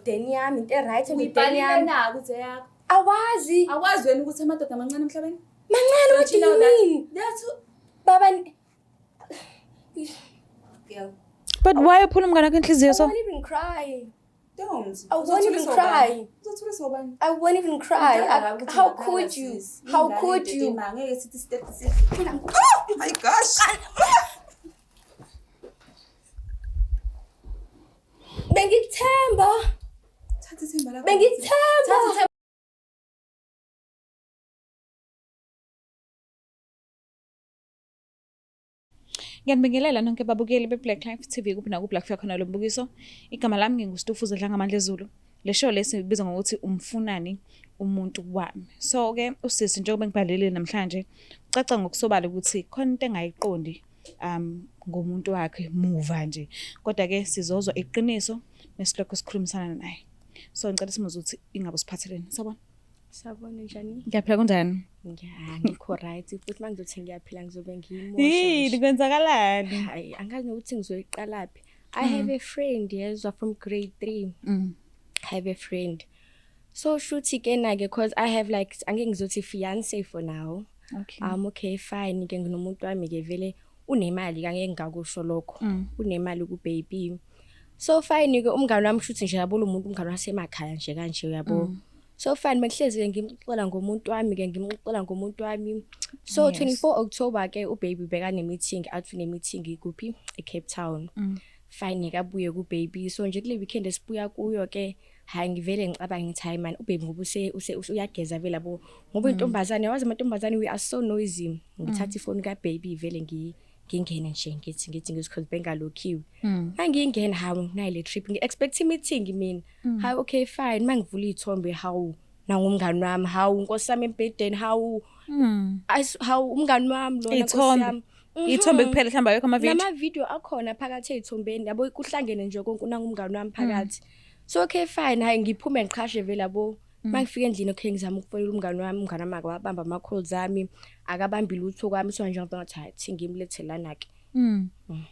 endodeni yami, into e-right endodeni Uyibhalile yami. na ukuthi eyakho? Awazi. Awazi wena ukuthi amadoda amancane emhlabeni? Mancane, what Don't do you know you that? mean? That's Baba, girl. But why uphula umngane wakho inhliziyo I so? won't even cry. Don't. I won't even Uzothuliswa cry. ubani? Uzothuliswa ubani? I won't even cry. Ngicela kabi ukuthi How ungakhala, could you? sis. How Ingane could you? ededema, Ngeke sithi step sithi. Oh my gosh. Bengikuthemba. Thatha ithemba lakho. Bengikuthemba. Thatha ithemba. Ngiyanibingelela nonke babukeli be-Black Life TV kuphi nakuphi la kufika khona lo mbukiso. Igama lami nginguStufuza Dlangamandla Zulu. Le show lesi ibizwa ngokuthi umfunani umuntu wami. So ke usisi njengoba ngibhalelile namhlanje kucaca ngokusobala ukuthi khona into engayiqondi ngomuntu wakhe muva nje. Kodwa ke sizozwa iqiniso mesilokho sikhulumisana naye. So ngicela simuzwe ukuthi ingabe usiphatheleni. Sawubona. Sawubona njani? Ngiyaphila kunjani? Ngikho right futhi mangizothi ngiyaphila ngizobe ngiyimosha. Yini nje. kwenzakalani? Hayi, angazi nokuthi ngizoyiqalaphi. I have a friend yezwa from grade 3. I have a friend. So shuthi ke na ke cause I have like angeke ngizothi fiance for now. Okay. Okay fine ke nginomuntu wami ke vele unemali ke angeke ngakusho lokho. Unemali ku baby. So fine ke umngane wami shuthi nje yabo lo muntu umngane wasemakhaya nje kanje uyabo. So fine bengihlezi ke ngimxoxela ngomuntu wami ke ngimxoxela ngomuntu wami. So Yes. 24 October ke ubaby beka ne meeting athi ne meeting kuphi eCape Town. Fine ke abuye ku baby so nje kule weekend esibuya kuyo ke hayi ngivele ngicabanga ngithi hayi man ubaby ngoba use uyageza vele yabo ngoba intombazane yawazi amantombazane we are so noisy ngithatha ifoni ka baby vele ngingene nje ngithi ngizikhoze bengalokhiwe mangingena hawu nayi le trip ngi expect meeting mina hayi okay fine mangivula izithombe hawu nangumngani wami hawu nkosi yami embhedeni hawu hawu umngani wami lona nkosi Iy'thombe. yami Iy'thombe kuphela mhlawumbe awekho ama-video. Nama video akhona phakathi ezithombeni yabo kuhlangene nje konke unangumngani wami phakathi. So okay fine hayi ngiphume ngiqhashe vele yabo. Mangifika endlini okay ngizama ukufonela umngani wami umngani wami akawabamba ama calls ami akabambi lutho kwami so nje ngicabanga ukuthi hayi thi ngimlethe lana ke.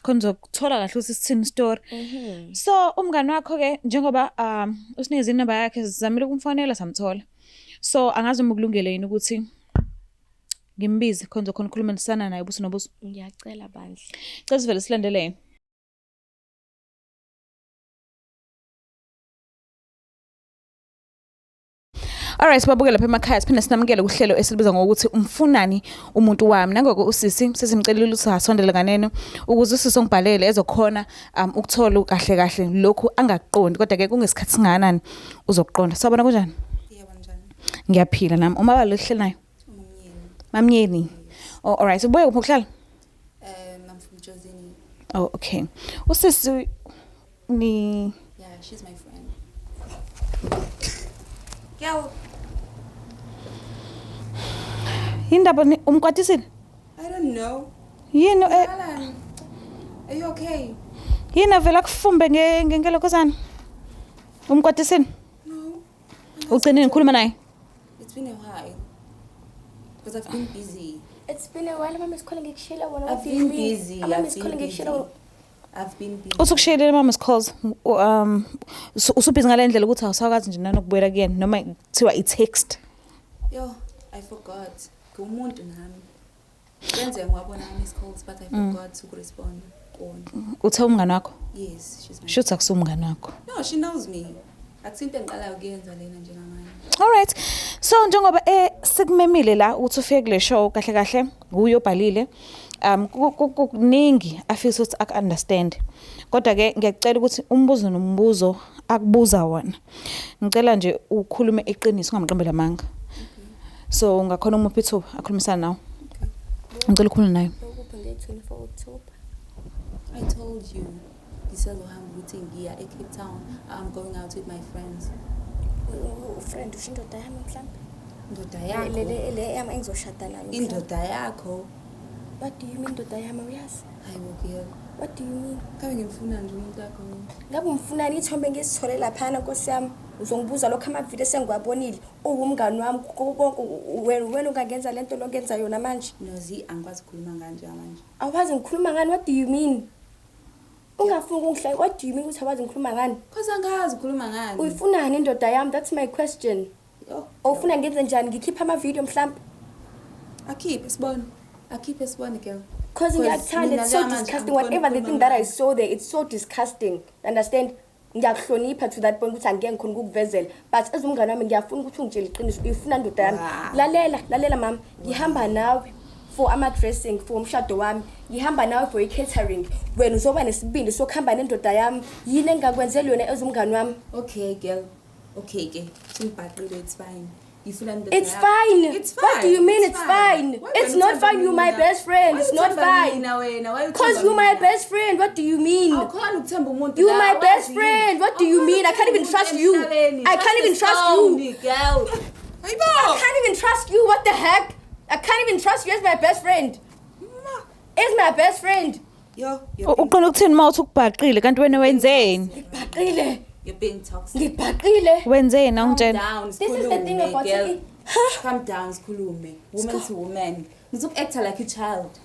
Khona uzokuthola kahle ukuthi sithini story. So umngani wakho ke njengoba usinikeze inamba yakhe sizamile ukumfonela samthola. So angazi uma ukulungele yini ukuthi ngimbize khona uzokhona ukukhulumisana naye ubuso nobuso. Ngiyacela bandla. Cela sivele silandele yena. Alright sibabuke lapha emakhaya siphinde sinamukele kuhlelo esilibiza ngokuthi umfunani umuntu wami. Nangoko usisi sesimcelile ukuthi asondele nganeno ukuze usisi ongibhalele ezokhona ukuthola kahle kahle lokhu angakuqondi kodwa ke kungesikhathi singakanani uzokuqonda. Sawubona kunjani? Yebo njani? Ngiyaphila nami. Uma lo hleli nayo. Umamyeni. Mamyeni. Oh alright ubuye kuphi ukuhlala? I'm from Jozini. Oh okay. Usisi ni Yeah, she's my friend. Girl, indaba ni umkwatisile? I don't know. Yini Alan, are you okay? yini avela kufumbe ngengelokozana? Umkwatisile? No. Ugcinile ngikhuluma naye? It's been a while. Because I've been busy. It's been a while mama isikhole ngikushela wona. I've been busy. Mama I've been isikhole busy. ngikushela. I've been busy. Usukushiyelele mama calls usubhizi ngale ndlela ukuthi awusakwazi nje nanokubuyela kuyena noma kuthiwa i-text. Yo, I forgot. Ngumuntu nami. Kwenzeka ngiwabona ama calls but I forgot to respond kuwona. Uthe umngane wakho? Yes, she's my. Shuthi akusumngane wakho. No, she knows me. Akusinto engiqalayo ukuyenza lena njengamanje. Alright. So njengoba sikumemile la ukuthi ufike kule show kahle kahle nguye obhalile. Kuningi afisa ukuthi aku understand. Kodwa ke ngiyacela ukuthi umbuzo nombuzo akubuza wona. Ngicela nje ukhulume iqiniso ungamqambeli amanga. So ungakhona umuphi ithuba akhulumisana nawe. Ngicela ukukhuluma naye. Ukuphi nge-24 October? I told you. Ngisazohamba ukuthi ngiya eCape Town. I'm going out with my friends. Friend usho indoda yami mhlambe. Indoda Le yakho. le le yami engizoshada nayo. mhlambe. Indoda yakho. What do you mean indoda yami uyazi? Hayibo girl. What do you mean? Kabe ngimfuna nje umuntu wakho. Ngabe umfunani ithombe ngisithole laphana nkosi yami uzongibuza lokho amavidiyo esengiwabonile uwumngani wami konke wena ungangenza lento longenza yona manje. Nozi angikwazi ukukhuluma ngani njengamanje. Awazi ngikhuluma ngani what do you mean? Ungafuni ukungihleka. What do you mean ukuthi awazi ngikhuluma ngani? Cause angazi ukhuluma ngani. Uyifunani indoda yami? That's my question. Yo. Ufuna ngenze njani? Ngikhiphe ama-video mhlawumbe? Akhiphe sibone. Akhiphe sibone, girl. Cause ngiyakuthanda. Mina It's so njengamanje disgusting. angikhoni Whatever the ukukhuluma thing that I ngani. saw there, it's so disgusting. Understand? Ngiyakuhlonipha to that point ukuthi angeke ngikhona ukukuvezela, but as umngane wami ngiyafuna ukuthi ungitshele iqiniso. Uyifuna indoda yami? Wow. Lalela, lalela mama, ngihamba nawe for ama-dressing for umshado wami, ngihamba nawe for i-catering. Wena uzoba nesibindi sokuhamba nendoda yami? Yini engingakwenzeli yona as umngane wami? Okay, girl. Okay ke. Singibhaqile, it's fine. Ngifuna indoda It's yakho. fine. It's fine. What do you mean it's fine? Why It's wena not uthemba fine. You're my mina? best friend. Why It's not uthemba fine. mina wena? Why Cause uthemba you're my mina? best friend. What do you mean? Awukhona ukuthemba umuntu You're la, my best awazi. friend. What do you Awukhona mean? I can't even ukuthemba trust umuntu you. emhlabeni. I can't even Trust trust the you. stone, girl. Hayibo. I can't even trust you. What the heck? I can't even trust you as my best friend. As my best friend. Yo, you're being, Uqonda ukuthini uma uthi ukubhaqile kanti wena wenzeni? Ngibhaqile. you're being toxic. Ngibhaqile. Wenzeni? Calm Awungitshela. down, This is the thing sikhulume, about girl. it. Huh? Calm down, sikhulume. Woman to woman. Ngizoku-acta like a child.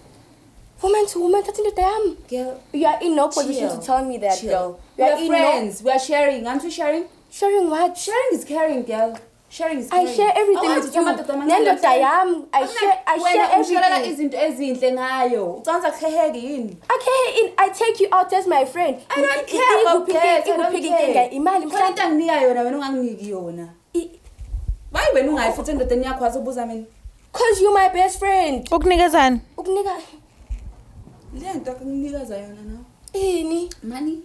Woman to woman, thatha indoda yami. Girl, You are in no position chill. to tell me that, Chill. girl. You We are are in no friends. We are sharing. Aren't we sharing? Sharing what? Sharing is caring, girl. Sharing is I caring. share everything Awazi with ukuthi you. amadoda amancane Nendoda amhlabeni- yami. I share Wena umshalela everything. izinto ezinhle ngayo. Ucanza kuheheke yini? Okay, in, I take you out as my friend. I don't care about that. I don't Ikuphi care. inkinga? Imali Khona into mhlawumbe. anginika yona wena unganginiki yona. Why wena ungayi futhi endodeni yakho wazobuza mina? Cause you my best friend. Ukunikezani? Ukunika Le nto akunikeza yona nawe. ini? Money.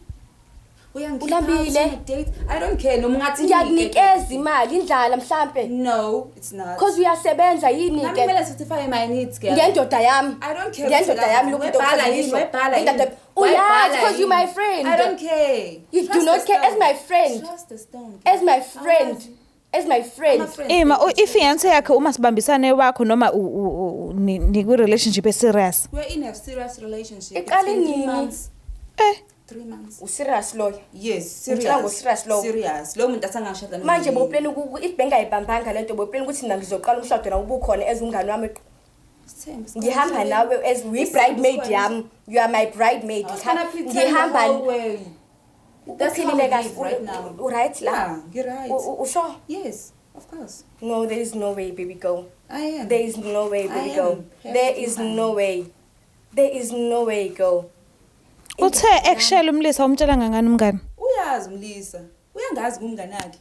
Uyangikhipha Ulambile. out on a date. I don't care noma ungathi Ngiyakunikeza imali indlala mhlambe. No, it's not. Cause uyasebenza yini Nami ke? kumele certify my needs, girl. Ngendoda yami. I don't care. Ngendoda yami lokhu into Webhala yini? okuzisho. Webhala yini? Ngendoda- Uyazi Webhala cause you yini? my friend. I don't care. You do Trust not the care as stone. my friend. Trust the stone. girl. As my friend. Awazi. As my friend. Ama friends, Ima, they i-fiance yakhe uma sibambisane wakho noma nikwi-relationship e-serious? We're in a serious relationship. It's Iqale been 3 nini? months. Eh. 3 months. Userious loyo. Yes, Ngitshela serious. ngo-serious lowo. Serious. Lo muntu asangashada noma Manje yini. bowuplana if bengayibambanga lento, bowuplana ukuthi mina ngizoqala umshado nawe ubukhona as umngani wami? Sithembe, Ngihamba sikhona. nawe as we bridemaid yami. You are my bridemaid. I was gonna pretend the Ngihamba whole way. That's how uphilile we kahle live right now. U-right la? Yeah, ngi-right. Usho? Yes, of course. No, there is no way, baby girl. I am. There is no way, baby I girl. am There perfectly is fine. no way. There is no way, girl. Uthe ekushela umlisa umtshela ngangani umngani? Uyazi umlisa. Uyangazi kumngani wakhe.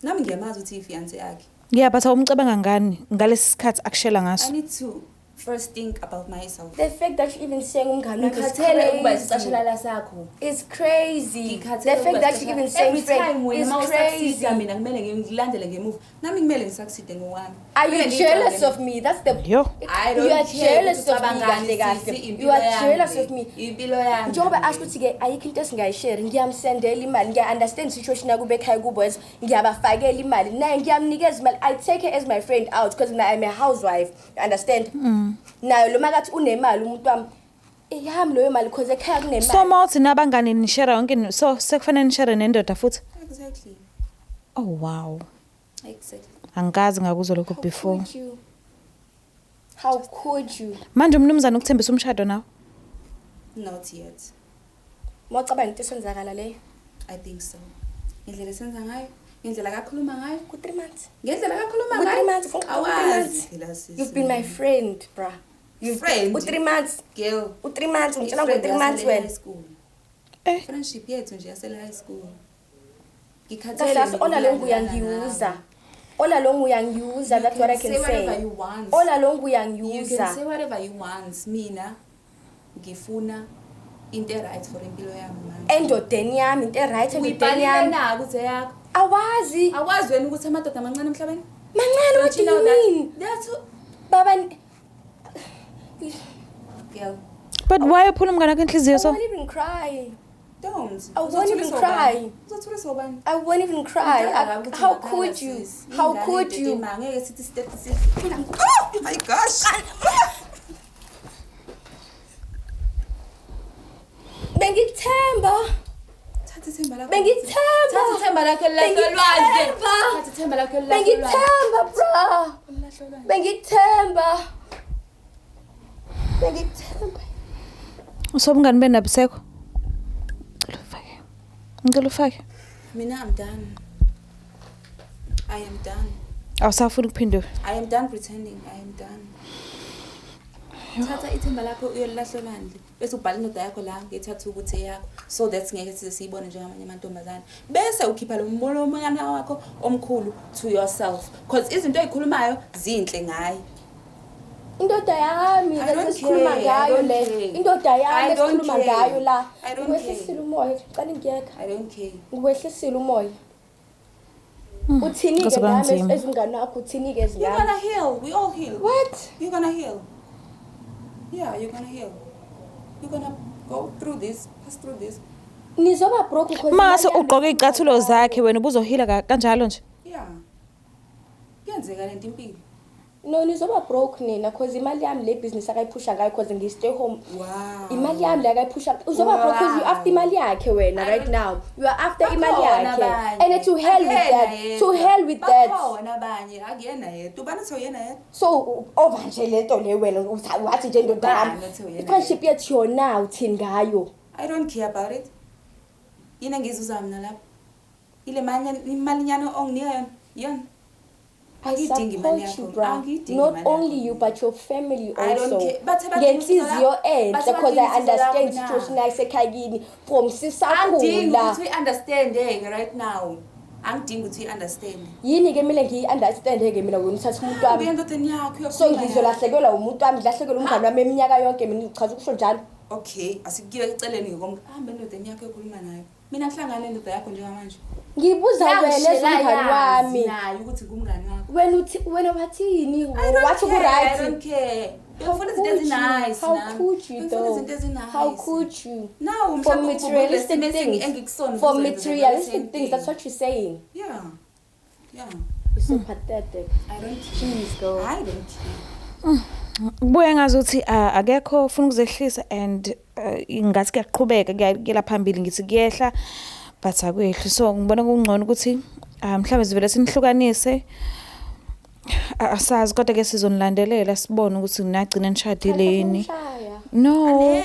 Nami ngiyamazi ukuthi i-fiance yakhe. Yeah, but awumcabanga ngani ngalesi sikhathi akushela I ngaso? need to first think about myself. The fact that you even saying umngani wakhe is Ngikhathele ukuba crazy. isicashelala sakho. It's crazy. The Ngikhathele fact that you even saying every time friend wena is uma usucceeda crazy. mina kumele ngilandele ngemuva. Nami kumele ngisucceede ngokwami. Are you Kumele jealous ngiyicabange. of me? That's the Yo. I don't You are care jealous ukuthi of me ucabangani, kahle kahle. sisi, You impilo are yami jealous le. of me. Impilo yami. Njengoba asho ukuthi-ke ayikho into esingayishare, ngiyamsendela imali, ngiya-understand situation yakubo ekhaya kubo as ngiyabafakela imali naye, ngiyamnikeza imali. I take her as my friend out because mina I'm a housewife, you understand? Nayo lo makathi unemali umuntu wami, eyami leyo mali because ekhaya So kunemali. uma uthi nabangani nishare yonke so sekufanele nishare nendoda futhi? Exactly. Oh wow. Exactly. Angikaze ngakuzwa lokho How before. could you? How could you? Manje umnumzane ukuthembisa umshado nawe? Not yet. Mawucabanga into esenzakala leyo I think so. Ngendlela esenza ngayo, ngendlela akakhuluma ngayo, ku-3 months. ngendlela akakhuluma Ku-three ngayo. months, ku-three Awazi months. phela sisi. You've been my friend, bruh. You've Friend? U-3 months. Girl. U-3 months, ungitshela I-friend ngo-3 months yasele wena. high school. Eh. Friendship yethu nje yasele high school. Ngikhathele Kahle kahle mina all along ukulandelana uyangiuza. nawe. All along uyangiuza, You that's what I can can say whatever say. you want. All along You can uyangiuza. say whatever you want. Mina ngifuna into e-right for impilo yami manje. Endodeni yami, into e-right endodeni Uyibhalile yami. na ukuthi eyakho? Awazi. Awazi wena ukuthi amadoda amancane emhlabeni? Mancane, what Don't do you know you that? mean? That's Baba, girl. But why uphula umngane wakho inhliziyo I so? won't even cry. Don't. I won't even Uzothuliswa cry. ubani? Uzothuliswa ubani? I won't even cry. How could you? How could you? Ngeke sithi step sithi. Oh my gosh. Bengikuthemba. Thatha ithemba lakho. Bengikuthemba. Thatha ithemba lakho elilahlwa olwandle. Bengikuthemba. Thatha ithemba lakho elilahlwa olwandle. Bengikuthemba, bra. Elilahlwa olwandle. Bengikuthemba. Bengikuthemba. So ubungani benu abusekho? Ngicela ufake. Mina, I'm done. I am done. Awusafuni ukuphendula. I am done pretending. I am done. Thatha ithimba lakho uyolilahla olwandle bese ubhala indoda yakho la ngethathu ukuthi eyakho, so that ngeke size siyibone njengamanye amantombazane, bese ukhipha lo mbono wakho omkhulu to yourself, cause izinto oy'khulumayo zinhle ngaye. Indoda yami lesikhuluma ngayo le, indoda yami esikhuluma ngayo la. Ngiwehlisile umoya, cela ngiyeka. I don't care. Ngiwehlisile umoya. Uthini-ke ngami ezumngane wakho? Uthini-ke ezingami? You're gonna heal. We all heal. What? You're gonna heal. Yeah, you're gonna heal. You're gonna go through this, pass through this. Nizoba broke because Mase ugqoke iy'cathulo zakhe wena, ubuzohila kanjalo nje. Yeah. Kuyenzeka lento impilo. No, nizoba broke nina, cause imali yami le business akayiphusha ngayo, cause ngi-stay home. Wow. Imali yami le akayiphusha, uzoba broke cause you after imali yakhe wena right now. You are after imali yakhe. And to hell with that. To hell with that. Bakhona abanye, akuyena yedwa. Ubani uthi uyena yedwa? So over nje lento le wena wathi nje indoda yami. I-friendship yethu yona uthini ngayo? I don't care about it. Yini engizuza mina lapho? Ile malinyana onginika yona, yona. I support you, bra. Not only you, but your family also. Ngenhliziyo enhle, because I understand situation yasekhaya kini from sisakhula. Angidingi ukuthi uyi-understand-ke right now. Angidingi ukuthi uyi-understand. Yini ke mina ngiyi-understand-ke mina, wena uthatha umuntu wami. Endodeni yakho. So ngizolahlekelwa umuntu wami, ngilahlekelwe umngane wami eminyaka yonke mina, uchaza ukusho njalo. Okay, asikukiwe eceleni ngokomka. Hamba endodeni yakho yokhuluma nayo. Mina ngihlangane nendoda yakho njengamanje. Ngibuza wena ezumngane wami. Nayo ukuthi ngumngane wakho. Wena uthi, wena wathini? Wathi ku right. I don't care. Ngifuna izinto ezi-nice. How could you though? Izinto ezi-nice. How could you? Now for materialistic things. For materialistic things, that's what you're saying. Yeah. Yeah. You're so pathetic. I don't care. Please go. I don't care. Kubuye ngazuthi akekho ufuna ukuzehlisa and ngathi kuyaqhubeka kuyela phambili, ngithi kuyehla but akwehli, so ngibona kungcono ukuthi mhlawumbe sivele sinihlukanise, asazi, kodwa ke sizonilandelela sibone ukuthi nagcina nishadile yini. No,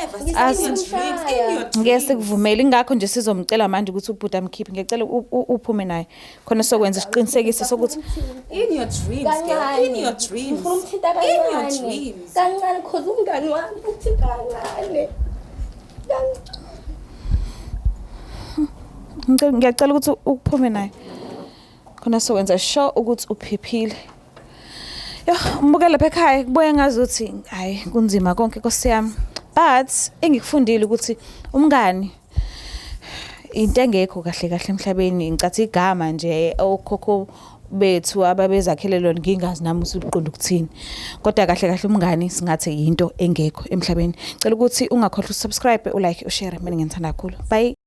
ngeke sikuvumele, ingakho nje sizomcela manje ukuthi ubhuti amkhiphe. Ngiyacela uphume naye khona sokwenza isiqinisekiso sokuthi in your dreams, girl, in your dreams, in your dreams. Kancane, cause umngani wami uthi kancane. Ngiyacela ukuthi uphume naye khona sokwenza sure ukuthi uphephile. Yo, umbukele lapha ekhaya, kubuye ngazuthi hayi kunzima konke Nkosi yami, but engikufundile ukuthi umngani into engekho kahle kahle emhlabeni, ngicathi igama nje okhokho bethu ababezakhele lona, ngingazi nami ukuthi uqonda ukuthini, kodwa kahle kahle umngani singathi into engekho emhlabeni. Cela ukuthi ungakhohlwa usubscribe, ulike, ushare. Mina ngiyithanda kakhulu. Bye.